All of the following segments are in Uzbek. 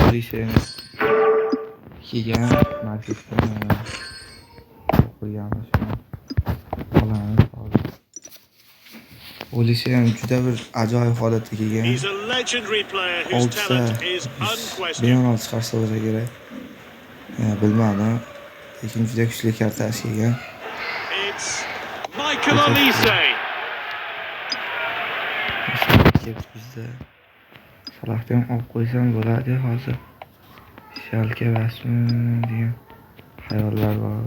Olise kelgan marketdan qo'yganmiz shuni. Olamiz hozir. Olise ham juda bir ajoyib holatda kelgan. He's a legendary player whose Oltita talent is unquestioned. Bemalol chiqarsa bo'lsa kerak. Bilmadim. Lekin juda kuchli kartasi kelgan. It's Michael Olise. Kelibdi bizda. Salohni ham olib qo'ysam bo'ladi hozir. Shalka basmi degan xayollar bor.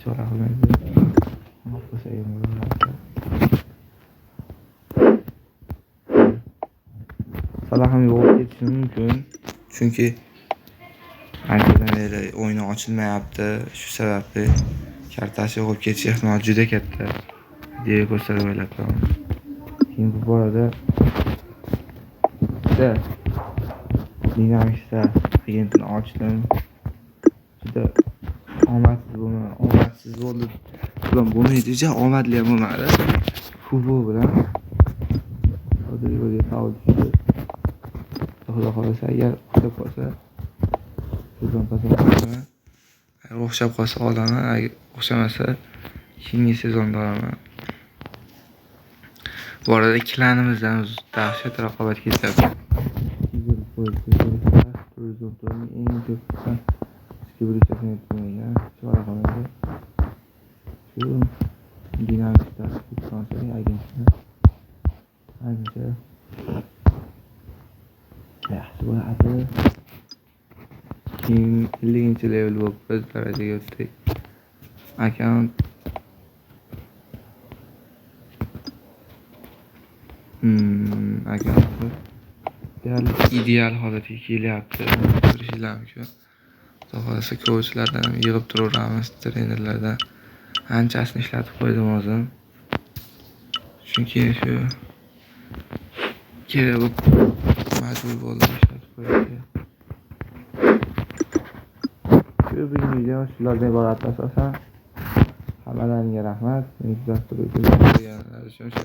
Chora qilmaydi. Olib qo'ysak ham bo'ladi. Salah ham yo'qolib ketishi mumkin. Chunki anchadan beri o'yini ochilmayapti. Shu sababli kartasi yo'qolib ketish ehtimoli juda katta deya ko'rsatib o'ylabman. Keyin bu borada juda dinamikda agentini ochdim. Juda omadsiz bo'lma, omadsiz bo'ldi. Bilan bo'lmaydi, juda omadli ham bo'lmadi. Kubo bilan Rodrigoga faul tushdi. Xudo xohlasa agar o'xshab qolsa sezon olaman. Agar o'xshab qolsa olaman, agar o'xshamasa keyingi sezonda olaman. Bu arada klanimizdan dahshat raqobat ketyapti. Eng ko'p chora qilmaydi. Shu dinamikda agentni ancha yaxshi bo'ladi. Keyin 50-level bo'lib biz darajaga o'tdik. Akkaunt akkaunt deyarli ideal holatga kelyapti. Ko'rishinglar mumkin. Xudo xohlasa coachlardan ham yig'ib turaveramiz, trenerlardan anchasini ishlatib qo'ydim o'zim. Chunki shu kerak bo'lib majbur bo'ldim ishlatib qo'yishga. Shu bugungi video shulardan iborat asosan. Hammalaringga rahmat. Meni kuzatib turganlar uchun, shu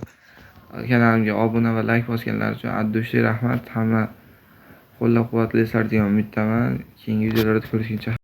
kanalimga obuna va like bosganlar uchun at rahmat. Hamma qo'llab-quvvatlaysizlar degan umiddaman. Keyingi videolarda ko'rishguncha.